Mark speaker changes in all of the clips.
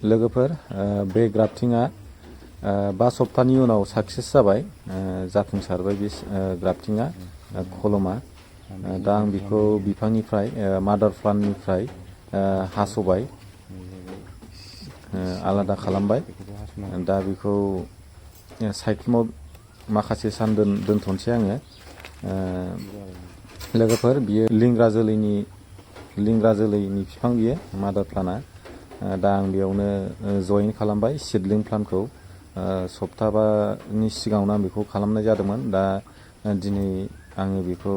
Speaker 1: लोगोफोर बे ग्राफ्टिंआ 5 सप्तानि उनाव साक्सेस जाबाय, जाफुंसारबाय बे ग्राफ्टिंआ कलमा। दा आं बेखौ बिफांनिफ्राय मादार प्लान्टनिफ्राय हास'बाय, आलादा खालामबाय। दा बेखौ साइक्लुमाव माखासे सान दोनथ'नोसै आङो। लोगोफोर बियो लिंग्रा जोलैनि बिफां, बियो मादार प्लान्टआ। दा आं बेयावनो जइन खालामबाय सिडलिं प्लान्टखौ। सप्ताबानि सिगाङावनो आं बेखौ खालामनाय जादोंमोन। दा दिनै आङो बेखौ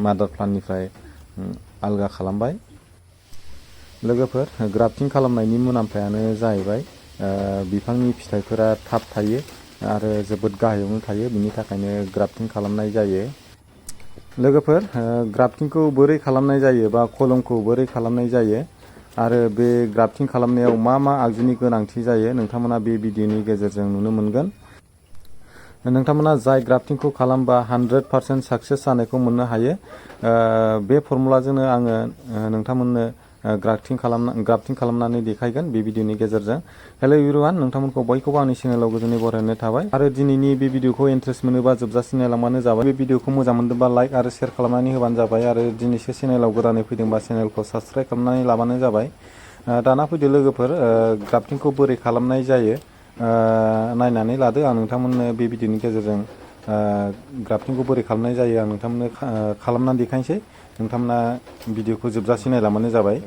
Speaker 1: मादार प्लान्टनिफ्राय आलगा खालामबाय। लोगोफोर ग्राफ्टिं खालामनायनि मुलाम्फायानो जाहैबाय बिफांनि फिथाइफोरा थाब थायो आरो जोबोद गाहायावनो थायो, बिनि थाखायनो ग्राफ्टिं खालामनाय जायो। लोगोफोर ग्राफ्टिंखौ बोरै खालामनाय जायो बा कलमखौ बोरै खालामनाय जायो आरो बे ग्राफ्टिं खालामनायाव मा मा आगजुनि गोनांथि जायो, नोंथांमोना बे भिडिअनि गेजेरजों नुनो मोनगोन। नोंथांमोना जाय ग्राफ्टिंखौ खालामबा 100% साक्सेस जानायखौ मोननो हायो, बे फर्मुलाजोंनो आङो नोंथांमोननो ग्राफ्टिं खालामनानै देखायगोन बे भिडिअनि गेजेरजों। हेलो एभ्रिवान, नोंथांमोनखौ बयखौबो आंनि चेनेलाव गोजोनै बरायनाय थाबाय। आरो दिनैनि बे भिडिअखौ इन्ट्रेस्ट मोनोबा जोबजासिम नायलांबानो जाबाय। बे भिडिअखौ मोजां मोनदोंबा लाइक आरो शेयार खालामनानै होबानो जाबाय। आरो दिनैसो चेनेलाव गोदानै फैदोंबा चेनेलखौ साबस्क्राइब खालामनानै लाबानो जाबाय। दाना फैदो लोगोफोर, ग्राफ्टिंखौ बोरै खालामनाय जायो नायनानै लादो। आं नोंथांमोननो बे भिडिअनि गेजेरजों ग्राफ्टिंखौ बोरै खालामनाय जायो आं नोंथांमोननो खालामनानै देखायनोसै। नोंथांमोना भिडिअखौ जोबजासिम नायलांबानो जाबाय।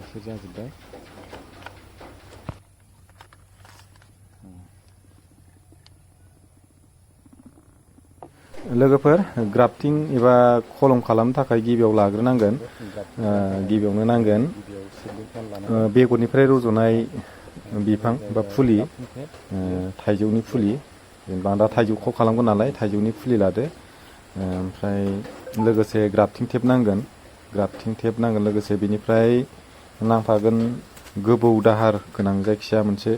Speaker 1: लोगोफोर ग्राफ्टिं एबा कलम खालामनो थाखाय गिबियावनो नांगोन बेगरनिफ्राय रज'नाय बिफां बा फुलि, थाइजौनि फुलि। जेनेबा दा थाइजौखौ खालामगोन नालाय थाइजौनि फुलि लादो। ओमफ्राय लोगोसे ग्राफ्टिं टेप नांगोन, लोगोसे बिनिफ्राय नांफागोन गोबौ दाहार गोनां जायखिया मोनसे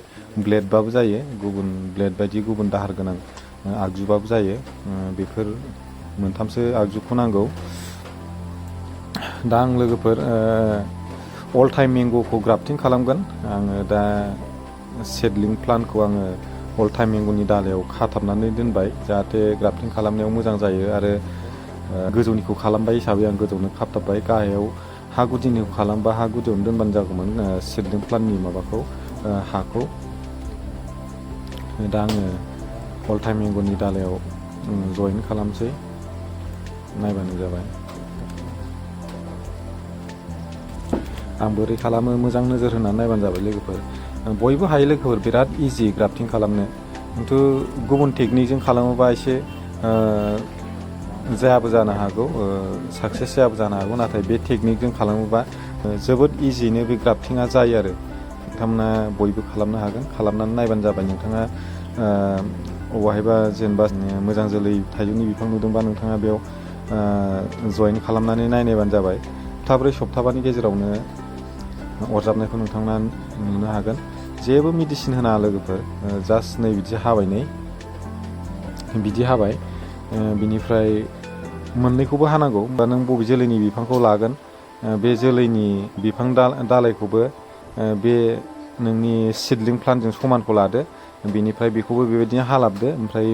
Speaker 1: ब्लेडबाबो जायो, गुबुन ब्लेड बायदि गुबुन दाहार गोनां आगजुबाबो जायो। बेफोर मोनथामसो आगजुखौ नांगौ। दा आं लोगोफोर अल टाइम मेंग'खौ ग्राफ्टिं खालामगोन। आङो दा सिडलिं प्लान्टखौ आङो अल टाइम मेंग'नि दालायाव खाथाबनानै दोनबाय, जाहाथे ग्राफ्टिं खालामनायाव मोजां जायो। आरो गोजौनिखौ खालामबाय हिसाबै आं गोजौनो खाथाबबाय। गाहायाव हा गुदिनिखौ खालामबा हा गुदियावनो दोनबानो जागौमोन सिडलिं प्लान्टनि माबाखौ, हाखौ। दा आङो अल टाइम मेंग'नि दालायाव जइन खालामसै, नायबानो जाबाय। आं बोरै खालामो मोजां नोजोर होनानै नायबानो जाबाय लोगोफोर। बयबो हायो लोगोफोर, बिराद इजि ग्राफ्टिं खालामनो। खिन्थु गुबुन टेकनिकजों खालामोबा एसे जायाबो जानो हागौ, साक्सेस जायाबो जानो हागौ। नाथाय बे टेकनिकजों खालामोबा जोबोद इजियैनो बे ग्राफ्टिंआ जायो आरो। नोंथांमोना बयबो खालामनो हागोन, खालामनानै नायबानो जाबाय। नोंथाङा अबाहायबा जेनेबा मोजां जोलै थाइजौनि बिफां नुदोंबा नोंथाङा बेयाव जइन खालामनानै नायबानो जाबाय। सप्ताब्रै गेजेरावनो अरजाबनायखौ नोंथांमोना नुनो हागोन। जेबो मेडिसिन होनाङा लोगोफोर, जास्ट नै बिदि हाबाय। बिनिफ्राय मोननैखौबो हानांगौ। बा नों बबे जोलैनि बिफांखौ लागोन, बे जोलैनि बिफां दालायखौबो बे नोंनि सिडलिं प्लान्टजों समानखौ लादो। बेनिफ्राय बेखौबो बेबायदिनो हालाबदो। ओमफ्राय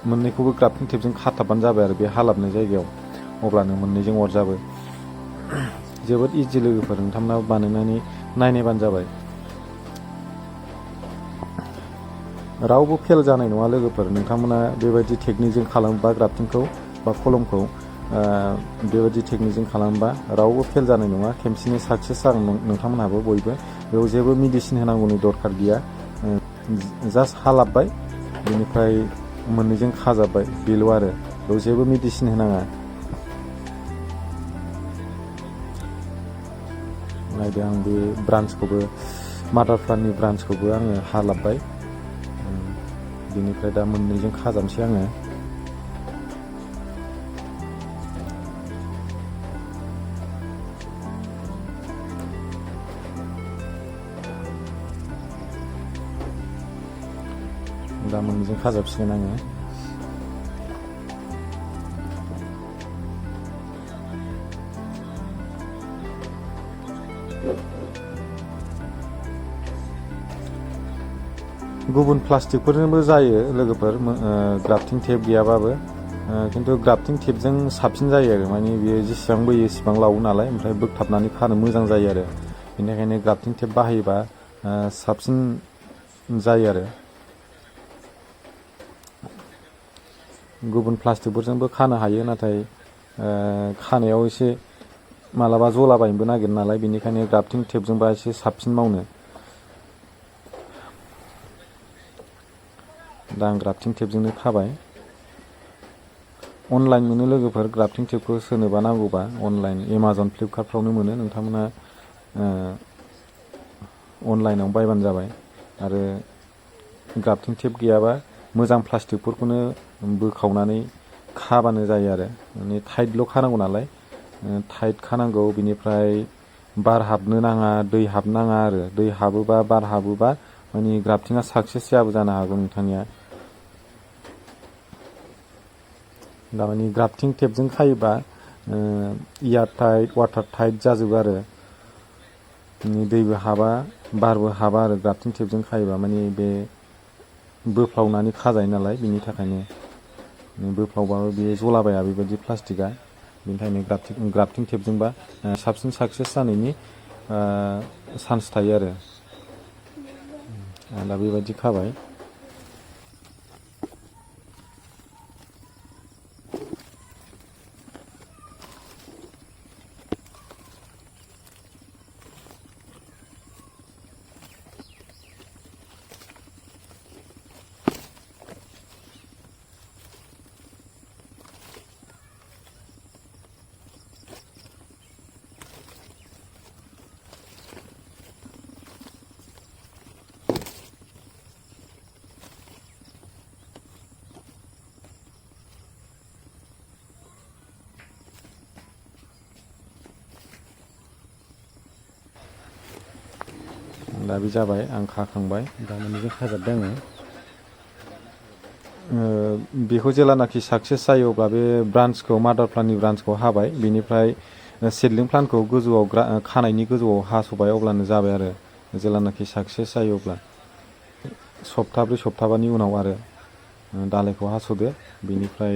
Speaker 1: मोननैखौबो ग्राफ्टिं टेपजों खाथाबबानो जाबाय आरो बे हालाबनाय जायगायाव। अब्लानो मोननैजों अरजाबो। जोबोद इजि लोगोफोर, नोंथांमोना बानायनानै नायनायबानो जाबाय। रावबो फेल जानाय नङा लोगोफोर। नोंथांमोना बेबायदि टेकनिकजों खालामोबा ग्राफ्टिंखौ बा कलमखौ बेबायदि टेकनिकजों खालामोबा रावबो फेल जानाय नङा। खेमसेनो साक्सेस जागोन नोंथांमोनहाबो बयबो। बेयाव जेबो मेडिसिन होनांगौनि दरखार गैया। जास्ट हालाबबाय, बेनिफ्राय मोननैजों खाजाबबाय, बेल' आरो। बेयाव जेबो मेडिसिन होनाङा। नायदो, आं बे ब्रान्चखौबो, मादार प्लान्टनि ब्रान्चखौबो आङो हालाबबाय। बेनिफ्राय दा मोननैजों खाजाबसै आङो। दा मोननैजों खाजाबसिगोन आङो। गुबुन प्लास्टिकफोरजोंबो जायो लोगोफोर ग्राफ्टिं टेप गैयाबाबो, खिन्थु ग्राफ्टिं टेपजों साबसिन जायो आरो माने बियो जेसेबां बोयो एसेबां लावो नालाय, ओमफ्राय बोगथाबनानै खानो मोजां जायो आरो बेनि थाखायनो ग्राफ्टिं टेप बाहायोबा साबसिन जायो आरो। गुबुन प्लास्टिकफोरजोंबो खानो हायो, नाथाय खानायाव एसे मालाबा जलाबायनोबो नागिरो नालाय, बेनिखायनो ग्राफ्टिं टेपजोंबा एसे साबसिन मावनो। दा आं ग्राफ्टिं टेपजोंनो खाबाय। अनलाइन मोनो लोगोफोर ग्राफ्टिं टेपखौ सोरनोबा नांगौबा, अनलाइन एमाजन फ्लिपकार्टफ्रावनो मोनो, नोंथांमोना अनलाइनाव बायबानो जाबाय। आरो ग्राफ्टिं टेप गैयाबा मोजां प्लास्टिकफोरखौनो बोखावनानै खाबानो जायो आरो, माने टाइटल' खानांगौ नालाय, टाइट खानांगौ। बिनिफ्राय बार हाबनो नाङा, दै हाबनाङा आरो दै हाबोबा बार हाबोबा माने ग्राफ्टिंआ साक्सेस जायाबो जानो हागौ नोंथांनिया। दामानि ग्राफ्टिं टेपजों खायोबा एयार टाइट वाटार टाइट जाजोबो आरो, दैबो हाबा बारबो हाबा आरो ग्राफ्टिं टेपजों खायोबा, माने बे बोफ्लावनानै खाजायो नालाय, बिनि थाखायनो बोफ्लावबाबो बेयो जलाबाया बेबायदि प्लास्टिकआ। बेनि थाखायनो ग्राफ्टिं टेपजोंबा साबसिन साक्सेस जानायनि चान्स थायो आरो। आं दा बेबायदि खाबाय। दा बे जाबाय, आं खाखांबाय, दा मोननैजों खाजोब्बाय आङो। बेखौ जेलानाखि साक्सेस जायो अब्ला बे ब्रान्चखौ, मादार प्लान्टनि ब्रान्चखौ हाबाय, बेनिफ्राय सिडलिं प्लान्टखौ गोजौआव खानायनि गोजौआव हास'बाय, अब्लानो जाबाय आरो। जेलानाखि साक्सेस जायो अब्ला सप्ताब्रै सप्ताबानि उनाव आरो दालायखौ हास'दो, बेनिफ्राय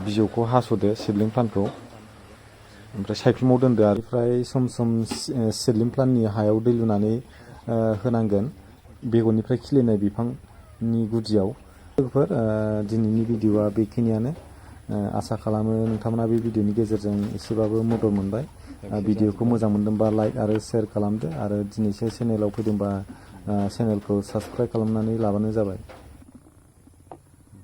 Speaker 1: बिजौखौ हास'दो सिडलिं प्लान्टखौ, ओमफ्राय सायख्लुमाव दोनदो आरो। ओमफ्राय सम सम सिडलिं प्लान्टनि हायाव दै लुनानै होनांगोन, बेगरनिफ्राय खिलिनाय बिफांनि गुदियाव। लोगोफोर, दिनैनि भिडिअआ बेखिनियानो। आसा खालामो नोंथांमोना बे भिडिअनि गेजेरजों एसेबाबो मदद मोनबाय। भिडिअखौ मोजां मोनदोंबा लाइक आरो शेयार खालामदो, आरो दिनैसो चेनेलाव फैदोंबा चेनेलखौ साबस्क्राइब खालामनानै लाबानो जाबाय।